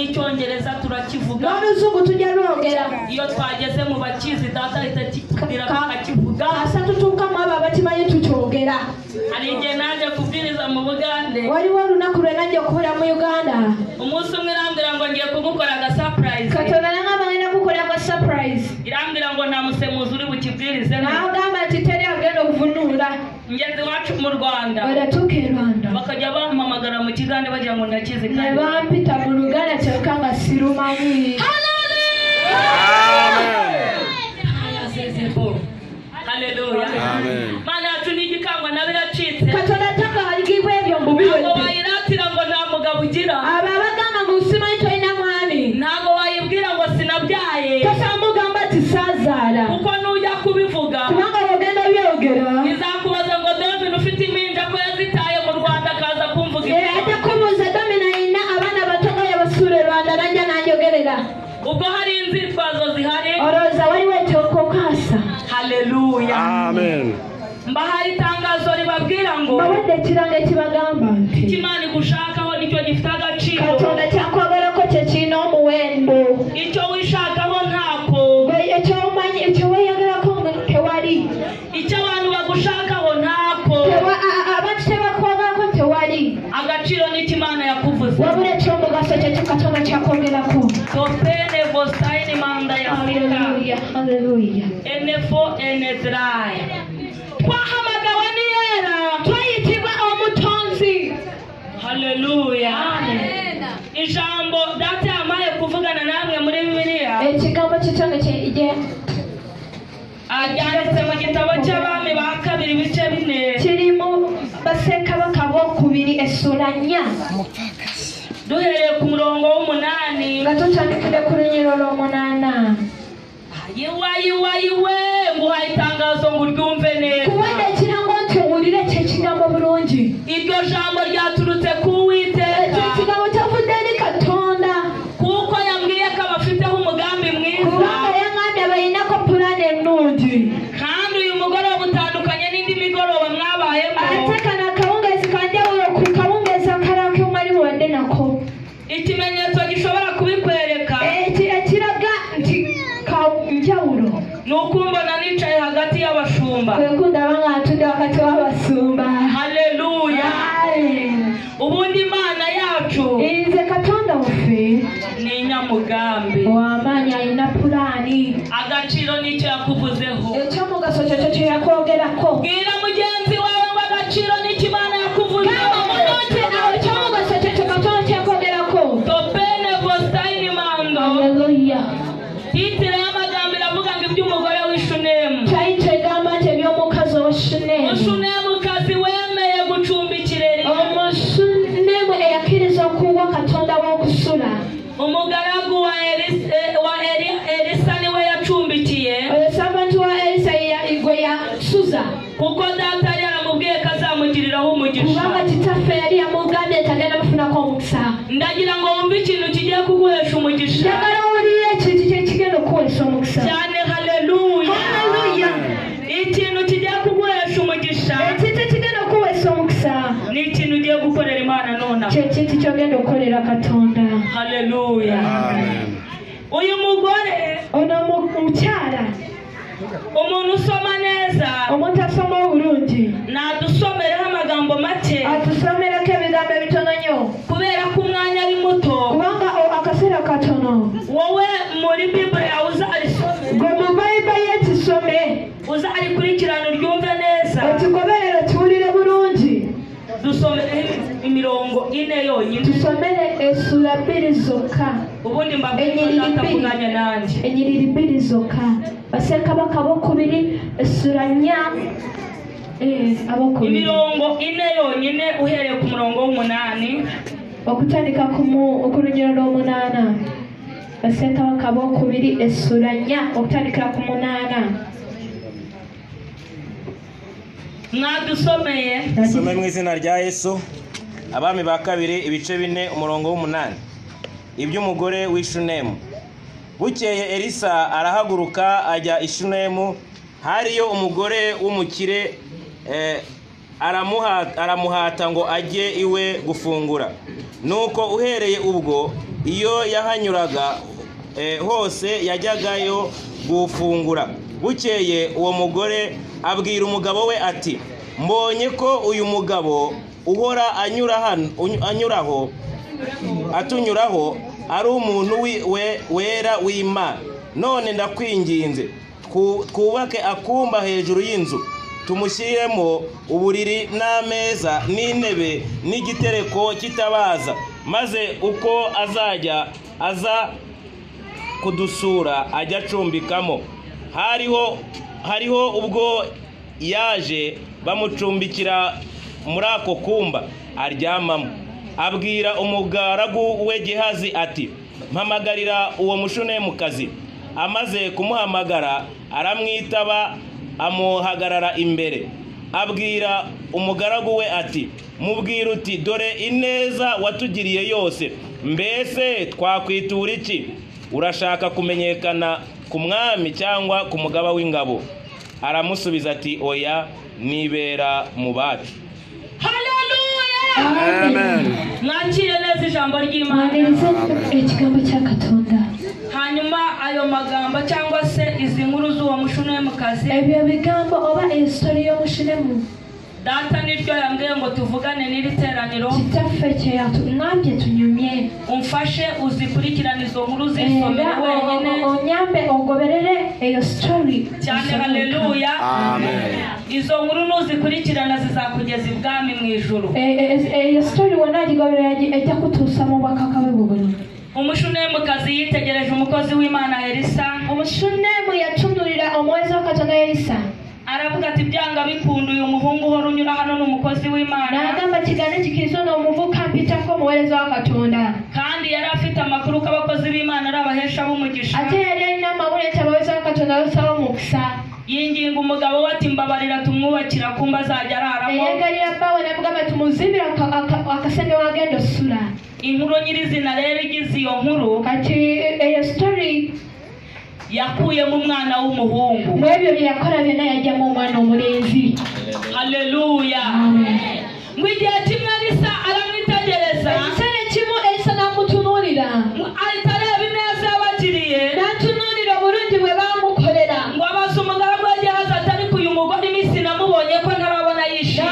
N'icyongereza turakivuga. N'oluzungu tujja lwogera. Iyo twageze mu bakizi data ahita akitubwira tukakivuga. Asa tutuukamu abo abakimanyi tukyogera. Hari igihe naje kubwiriza mu Bugande. Waliwo olunaku lwe najja okubeera mu Uganda. Umunsi umwe irambwira ngo ngiye kugukora aga surprise. Katonda nangamba ngenda kukolera ka surprise. Irambwira ngo nta musemuzi uri bukibwirize. N'agamba nti teri agenda okuvunuula. Ngeze iwacu mu Rwanda. Bwe natuuka e Rwanda. Bakajya bampamagara mu Kigande bagira ngo ndakizi Ne kandi. bampita mu Luganda kyokka nga sirumanyi. Haleluya. Amen. Mana yacu ni igikangwa nawe iracitse. Katonda takangibwa ebyo mbu Ntabwo biwedde. wayiratira ngo nta mugabo ugira. Abo abagamba ngu simanyi tolina mwami. Ntabwo wayibwira ngo sinabyaye. Tosobola mugamba nti saazaala. Kuko nujya kubivuga. Kubanga bw'ogenda byogera. Izakubaza ngo Domina ufite impinja ko yazitaye mu Rwanda akaza kumvuga Eh, ajja kubuuza Domina ayina abaana bato nga yabasuula e Rwanda najja n'anjogerera. Ubwo hari inzitwazo zihari. Olowooza waliwo ekyokukaasa. Haleluya. Amen. Mbahaye itangazo ribabwira ngo Mbawadde ekirango ekibagamba nti icyo Imana igushakaho nicyo gifite agaciro. Katonda kyakwagalako kye kirina omuwendo. Icyo wishakaho ntako. Gwe ekyomanyi ekyo weeyagalako nga tewali. Icyo abantu bagushakaho ntako. Abantu tebakwagalako tewali. Agaciro nicyo Imana yakuvuze. Wabula ekyomugaso kyekyo Katonda kyakwogerako. Topene vostaini manda ya Afrika. Haleluya, haleluya. Enefo enedrai. Twahamagawe n'iyera. Twayitibwa omutonzi. Haleluya. Ijambo data yampaye kuvugana namwe muri Bibiliya. Ekigambo kitange kye Ryanditse mu gitabo cy'Abami ba kabiri ibice 4. kiri mu Bassekabaka b'okubiri essula 4. Duhereye ku murongo w'8. Nga tutandikidde ku lunyiriro lw'omunaana. Yiwa yiwa yiwe nguhaye itangazo ngo uryumve neza. Kuwadde ekirango nti owulire ekyo ekigambo bulungi. Iryo jambo ryaturutse ku Uwiteka. Ekyo ekigambo kyavudde eri Katonda. Kuko yambwiye ko abafiteho umugambi mwiza. Kubanga yaŋŋambye abayinako pulaani ennungi. Kandi uyu mugoroba utandukanye n'indi migoroba mwabayemo. Ate kano akawungeezi ka njawulo ku kawungeezi akalala ke mwali mubadde nako. Ikimenyetso gishobora kubikwereka. Ekiraga nti ka njawulo. Ni ukumbona nicaye hagati y'abashumba. Kwe kundaba nga ntudde wakati w'abasumba. Haleluya. Amen. Ubundi Imana yacu Nze Katonda waffe ni inyamugambi. ow'amaanyi alina pulaani. Agaciro nicyo yakuvuzeho. Ekyomugaso kyekyo kye yakwogerako. Bwira mugenzi wawe ngo agaciro nicyo Imana yakuvuzeho. Gamba munno nti awo ekyomugaso kyekyo Katonda kye yakwogerako. Topene vostaini mando. Haleluya. Titire y'amagambo iravuga ngo iby'umugore w'Ishunemu. Kyayita egamba nti eby'omukazi ow'Eshunemu. Umushunemukazi wemeye gucumbikira Eliya. Omushunemu eyakkiriza okuwa Katonda w'okusula. Umugaragu wa Elisa niwe yacumbikiye. Oyo servant wa Elisa gwe yasuza. Kuko data yari yaramubwiye ko azamugiriraho umugisha. Kubanga kitaffe yali yamugambye nti agenda mufunako omukisa. Ndagira ngo wumve ikintu kigiye kuguhesha umugisha. Njagala owulire ekintu kye kigenda okukuweesa omukisa. Cyane haleluya. Haleluya. Ikintu kigiye kuguhesha umugisha. Ekintu ekigenda okukuweesa omukisa. Ni ikintu ugiye gukorera Imana nonaha. Kye kintu ky'ogenda okukolera Katonda. Haleluya. Amen. Uyu mugore ono mukyala. Umuntu usoma neza. Omuntu asoma obulungi. Nadusomereho amagambo make. Atusomereko ebigambo ebitono nnyo. Kubera ko umwanya ari muto. Kubanga akaseera katono. Wowe muri Bible yawe uzarisome. Gwe mu Bible ye kisome. Uzarikurikirana uryumve neza. Okigoberere okiwulire bulungi. Dusomere imirongo 4 yonyine. Tusomere essula 2 zokka. Ubundi mbabwire ntakuvuganya nanjye. Enyiriri 2 zokka. Bassekabaka b'okubiri essula 4. Abokubiri. Imirongo 4 yonyine uhereye ku murongo w'8. Okutandika ku lunyiriro lw'omunaana. Bassekabaka b'okubiri essula 4 okutandikira ku 8. Mwadusomeye. Some mu izina rya Yesu. Abami ba kabiri ibice 4 umurongo w'8. Iby'umugore w'Ishunemu. Bukeye Elisa arahaguruka ajya Ishunemu, hariyo umugore w'umukire aramuhata ngo ajye iwe gufungura. Nuko uhereye ubwo Iyo yahanyuraga hose yajyagayo gufungura. Bukeye uwo mugore abwira umugabo we ati: mbonye ko uyu mugabo uhora anyuraho atunyuraho ari umuntu wera w'Imana. None ndakwinginze twubake akumba hejuru y'inzu, tumushyiremo uburiri n'ameza n'intebe n'igitereko cy'itabaza, maze uko azajya aza kudusura ajya acumbikamo. Hariho ubwo yaje bamucumbikira muri ako kumba aryamamo. Abwira umugaragu we Gehazi ati: mpamagarira uwo Mushunemukazi. Amaze kumuhamagara aramwitaba, amuhagarara imbere. Abwira umugaragu we ati: mubwira uti dore ineza watugiriye yose, mbese twakwitura iki? Urashaka kumenyekana ku mwami cyangwa ku mugaba w'ingabo? Aramusubiza ati: oya, nibera mu bacu. Haleluya! Amen. Mwakire neza ijambo ry'Imana. Mwanirize ekigambo kya Katonda. Hanyuma ayo magambo cyangwa se izi nkuru z'uwo Mushunemukazi, Ebyo bigambo oba esitori y'Omushunemu, data niryo yambwiye ngo tuvugane n'iri teraniro. Kitaffe kye yatugambye tunyumye. Umfashe uzikurikirane izo nkuru, zisomere Era wenyine onyambe ogoberere eyo sitori cyane. Haleluya! Amen. Izo nkuru nuzikurikirana zizakugeza ibwami mu ijuru. Eyo sitori wonagigoberera ejja kutuusa mu bwakabaka bw'eggulu. Umushunemukazi yitegereje umukozi w'Imana Elisa, Omushunemu yatunulira omuweereza wa Katonda Elisa, aravuga ati: byanga bikunda uyu muhungu uhora unyura hano ni umukozi w'Imana. N'agamba kigane kikiriza ono omuvubuka mpitako omuweereza wa Katonda. Kandi yari afite amakuru ko abakozi b'Imana ari abahesha b'umugisha. Ate yali alina amawulire nti abaweereza ba Katonda basaba omukisa. Yinginga umugabo we ati: mbabarira tumwubakira kumba azajya araramo. Eyegalira bbaawe n'amugamba tumuzimbire akasenge wagenda osula. Inkuru nyirizina rero igize iyo nkuru, Kati eyo sitori yakuyemo umwana w'umuhungu. Mu ebyo bye yakola byonna yajjamu omwana omulenzi. Haleluya! Ngo igihe kimwe Elisa aramwitegereza, Ekiseera ekimu Elisa n'amutunuulira, ahita areba ineza yabagiriye, n'atunuulira obulungi bwe baamukolera. Ngo abaza umugaragu we Gehazi ati: ariko uyu mugore iminsi namubonye ko ntarabona yishimye.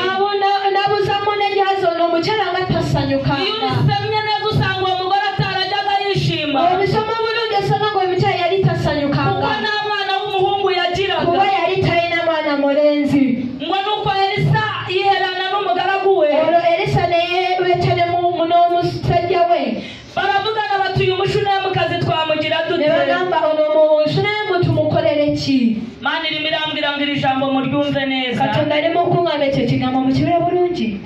N'abuuza munne Gehazi, ono omukyala nga Iyo tasanyukanga. ubisemye neza usanga uwo mugore atarajyaga yishima, Obisoma bulungi osanga ng'omukyala yali kuko tasanyukanga, nta mwana w'umuhungu yagiraga. Kuba yali talina mwana mulenzi. Ngo nuko Elisa yiherana n'umugaragu we, Olwo Elisa ne yeebeta n'omusajja we, baravugana bati: uyu Mushunemukazi twamugira ne dute? bagamba ono Mushunemu tumukolere ki? Mana irimo irambwira ngo iri jambo muryumve neza. Katonda ali mu kuŋŋamba ekyo ekigambo mukibire bulungi.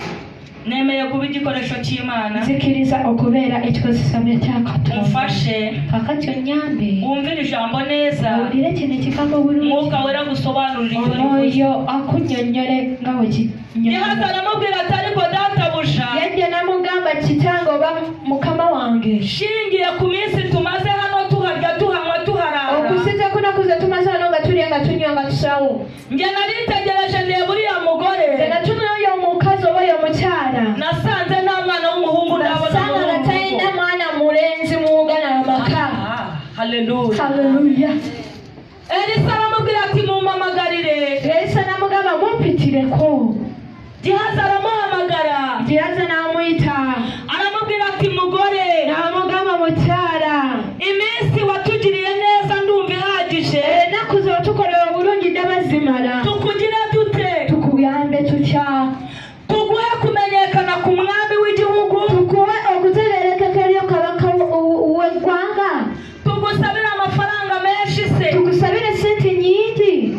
Nemeye kuba igikoresho cy'Imana. Nzikiriza okubeera ekikozesebwa kya Katonda. Umfashe Kaakati onnyambe wumvire ijambo neza, owulire kino ekigambo bulungi, Mwuka Wera gusobanurira icyo rivuze. Omwoyo akunnyonnyole nga bwe Gehazi kinnyonnyola. aramubwira ati: ariko databuja, Yajja n'amugamba, kitange oba mukama wange, shingiye ku minsi tumaze hano tuharya tuhanywa tuharara, okusinza ku nnaku ze tumaze wano nga tulya nga tunywa nga tusawo, njye naritegereje ndeba uriya mugore, nze natunula oyo omukazi oba oyo omukyala, nasanze nta mwana w'umuhungu ndabona. Nasanga nga talina mwana mulenzi muwugana amaka. Haleluya! Haleluya! Elisa aramubwira ati: mumpamagarire. Elisa n'amugamba mumpitireko. Gehazi aramuhamagara. Gehazi n'amuyita. Aramubwira ati: mugore, N'amugamba mukyala, iminsi watugiriye neza ndumva ihagije. Ennaku ze watukolera obulungi ndaba zimala. Tukugire dute? Tukuyambe tutya? Tuguhe kumenyekana ku mwami w'igihugu? Tukuwe okutegeerekeka eri kabaka w'eggwanga? Tugusabire amafaranga menshi se? Tukusabire sente nnyingi?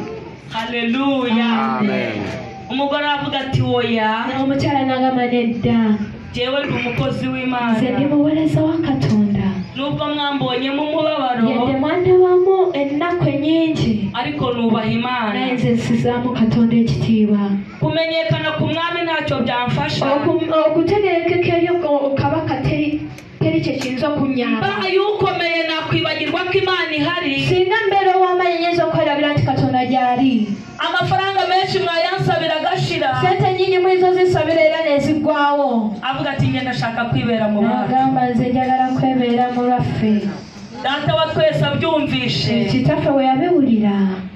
Haleluya! Amen. Umugore aravuga ati: oya, Omukyala n'agamba nedda, jyewe ndi umukozi nze ndi w'Imana. muweereza wa Katonda. Nubwo mwambonyemo umubabaro, Yadde mwandabamu ennaku ennyingi, ariko nubaha Imana. Naye nze nsizaamu Katonda ekitiibwa. Kumenyekana ku mwami ntacyo byamfasha. Okutegeerekeka eri kabaka teri kye kiyinza okunnyamba. Mbaye ukomeye nakwibagirwa ko Imana ihari. Singa mbeera ow'amaanyi nnyinza okwerabira nti Katonda gy'ali. Amafaranga menshi mwayansabira agashira. Sente nnyingi muyinza ozisabira era neziggwawo. Avuga ati: njye ndashaka kwibera mu bantu. N'agamba nze njagala kwebeera mu Abyumvishe, Kitaffe bwe yabiwulira,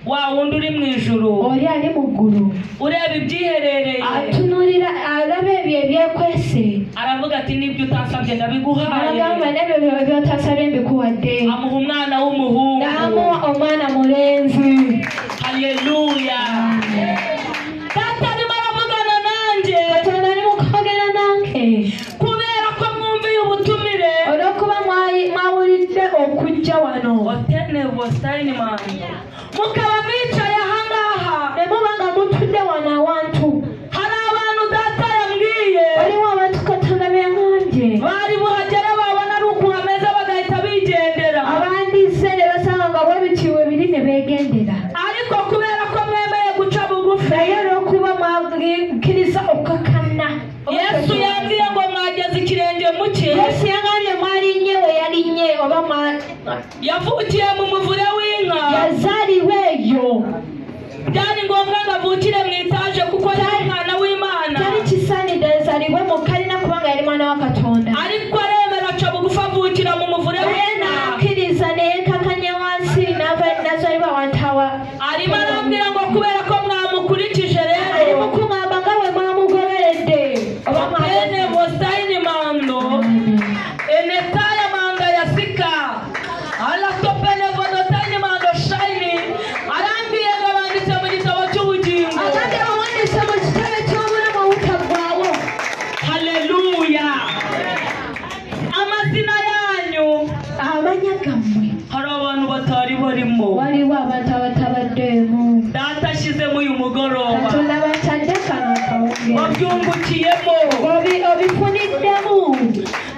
wa wundi uri mu ijuru, oli ali mu ggulu, ureba ibyiherereye, atunulira alaba ebyo ebyekwese, aravuga ati nibyo utansabye ndabiguhaye. N'agamba n'ebyo by'otasabye mbikuwadde. Amuha umwana w'umuhungu, N'amuwa omwana mulenzi. Haleluya. Data arimo aravugana nanjye. Katonda ali mu kwogera nange. Kubera ko mwumviye ubutumire, olw'okuba mwawulidde okujja wano, otene bositayini mani, mukaba mwicaye ahangaha, ne muba nga mutudde wano awantu, hari abantu data yambwiye, waliwo abantu Katonda beŋŋambye, bari buhagere babona ari ukuntu ameze bagahita bigendera, abandize ne basanga nga bwebitiibwa biri ne beegendera, ariko kubera ko mwemeye guca bugufi, naye olw'okuba mwakkiriza okukakana, Yesu yambwiye ngo mwageze ikirenge mu cye. Yesu yagambye mwalinnye we yalinye oba yavukiye mu muvure w'inka, yazaalibwa eyo. Byari ngombwa ngo avukire mu itaje kuko yari umwana w'Imana. Kyali kisaanidde azaalibwe mu kalina kubanga yali mwana wa Katonda, ariko aremera aca bugufi avukira mu muvure naye w'inka. N'akkiriza ne yeekakanya wansi n'azaalibwa awantu awa. Arimo arambwira ngo kubera ko mwamukurikije Ali rero, mu kuŋŋamba nga bwe mwamugoberedde oba ene bositayini mando enetaya manda ya sika alatopene vodotayini mando shayini, arambwiye ngo banditse mu gitabo cy'ubugingo. Agambye bawandiise mu kitabo ky'obulamu obutaggwaawo. Haleluya. Amazina yanyu, amannya gammwe, hari abantu batari barimo. Waliwo abantu abatabaddeemu. Data ashyizemo uyu mugoroba, Katonda batadde kano akawungeezi, wabyungukiyemo, obifuniddemu,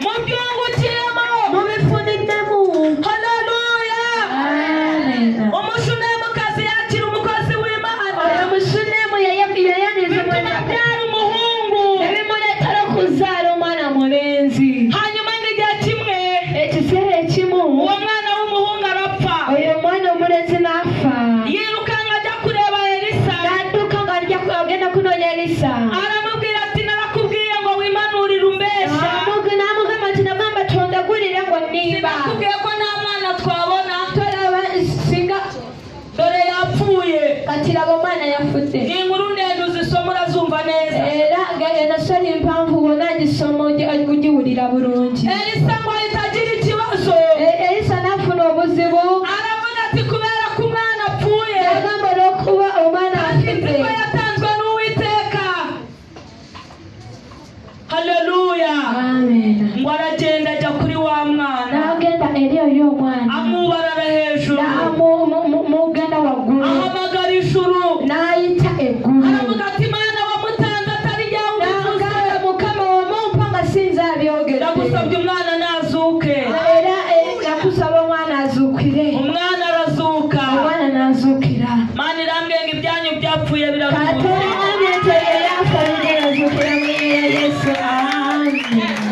mubyungukiyemo, mubifuniddemu. Haleluya. Amen. Umushunemukazi yakira umukozi w'Imana, Oyo musunemu yayaniriza, bituma abyara umuhungu. Ebimuleetera okuzaala omwana mulenzi. Hanyuma ngo igihe kimwe, ekiseera ekimu, uwo mwana w'umuhungu arapfa. Oyo omwana omulenzi n'afa. Yirukanka ajya kureba Elisa, n'adduka ng'ajja agenda kunoonya Erisa, aramubwira ati narakubwiye ngo wimanurire umbeshya, n'amugamba nti nagamba tondagulire ngo nnimba, sinakubwiye ko nta mwana twabona, tolaba singa dore yapfuye. Kati laba omwana yafudde. Ni inkuru ndende uzisoma urazumva neza. Era eno mpanvu wonna gisoma ogiwulira bulungi. Elisa ngo ahita agira ikibazo, Erisa n'afuna obuzibu, aravuga ati kubera ko umwana apfuye, yagamba olw'okuba omwana kandi nzi afudde, ko yatanzwe n'Uwiteka. Haleluya. Amen. Ngo aragenda ajya kuri wa mwana, n'agenda eri oyo omwana, amubarara hejuru, n'amugenda waggulu, ahamagara ijuru, n'ayita eggulu, aravuga ati Mana wamutanze atari jyawe ubivuze, n'agamba Mukama wamumpa nga sinze abyogedde, ndagusabye umwana nazuke. Era nakusaba omwana azuukire. Umwana arazuka. Omwana n'azuukira. Mana irambwiye ngo ibyanyu byapfuye birazuka. Katonda agambye nti ebyo ebyafa bigenda zuukira mu linnya lya Yesu. Amen.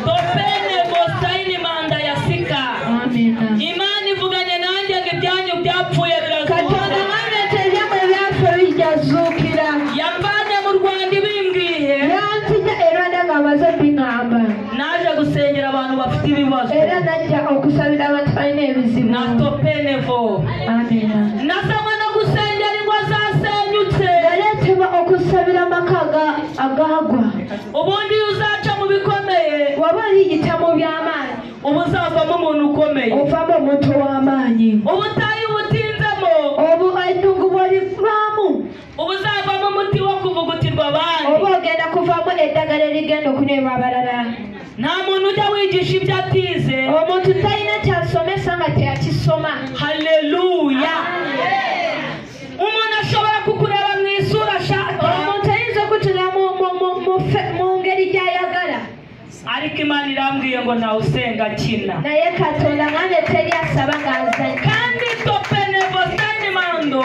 Topene bositayini manda ya sika. Amina. Imana ivuganye nanjye ngo ibyanyu byapfuye birazuka. Katonda agambye nti ebyammwe ebyafa bijja zuukira. Yamvanye mu Rwanda ibimbwiye, yantija e Rwanda ng'amaze biŋŋamba, naje gusengera abantu bafite ibibazo, era najja okusabira abantu balina ebizibu. Na topenevo, Amina. nasabwe no gusengera ingo zasenyutse. Naleetebwa okusabira amaka agaagwa. Ubundi iyo uzaca mu bikomeye, waba oliyita mu by'amaanyi, uba uzavamo umuntu ukomeye. Ovaamu omuntu ow'amaanyi. Ubutayu butinzemo, obu eddungu bw'olivaamu, uba uzavamo umuti wo kuvugutirwa abandi. Oba ogenda kuvaamu eddagala erigenda okunywebwa abalala. Nta muntu ujya wigisha ibyo atize. Omuntu talina kyasomesa nga teyakisoma. Haleluya. Umuntu ashobora kukureba mu isura ashaka, omuntu ayinza okutunula mu ngeri gy'ayagala, ariko Imana irambwiye ngo ntawe usenga akina. Naye Katonda ngambye teri asaba ng'azannya. Kandi topenevo mando.